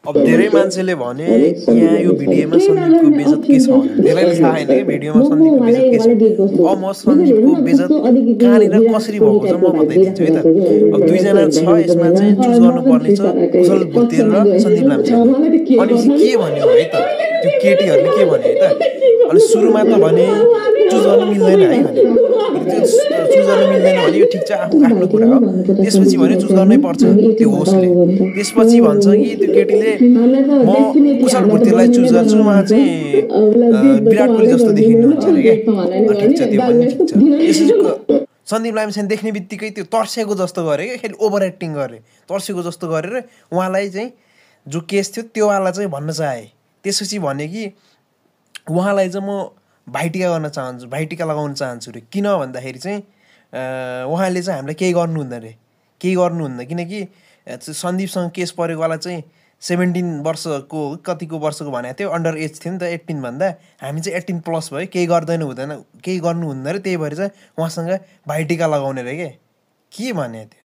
अब धेरै मान्छेले भने यहाँ यो भिडियोमा सन्दीपको बेइज्जत के छ भनेर। धेरैले थाहा छैन कि भिडियोमा सन्दीपको बेइज्जत के छ। अब म सन्दीपको बेइज्जत कहाँनिर कसरी भएको छ म बताइदिन्छु है त। अब दुईजना छ, यसमा चाहिँ चुज गर्नुपर्ने छ कुशल भुतेल र सन्दीप लामिछाने। अनि के भन्यो है त त्यो केटीहरूले के भन्यो है त। अनि सुरुमा त भने चुज गर्नु मिल्दैन है भने, चुज गर्नु मिल्दैन भने यो ठिक छ, आफ्नो कुरा हो। त्यसपछि भन्यो चुज गर्नै पर्छ त्यो होस्टले। त्यसपछि भन्छ कि त्यो केटीले म कुशल भुतेललाई चुज गर्छु, उहाँ चाहिँ विराट कोहली जस्तो देखिनुहुन्छ अरे क्या। ठिक छ, त्यो पनि ठिक छ। त्यसपछि सन्दीप लामिछाने देख्ने बित्तिकै त्यो तर्सेको जस्तो गरे क्या, फेरि ओभर एक्टिङ गरे, तर्सेको जस्तो गरेर उहाँलाई चाहिँ जो केस थियो त्योवाला चाहिँ भन्न चाहे। त्यसपछि भने कि उहाँलाई चाहिँ म भाइटिका गर्न चाहन्छु, भाइटिका लगाउन चाहन्छु अरे। किन भन्दाखेरि चाहिँ उहाँले चाहिँ हामीलाई केही गर्नुहुन्न अरे, केही गर्नुहुन्न। किनकि सन्दीपसँग केस परेकोवाला चाहिँ 17 वर्षको कतिको वर्षको भनेको थियो, अन्डर एज थियो नि त 18 भन्दा। हामी चाहिँ 18+ भयो, केही गर्दैन हुँदैन, केही गर्नुहुन्न अरे। त्यही भएर चाहिँ उहाँसँग भाइटिका लगाउने अरे के भने थियो।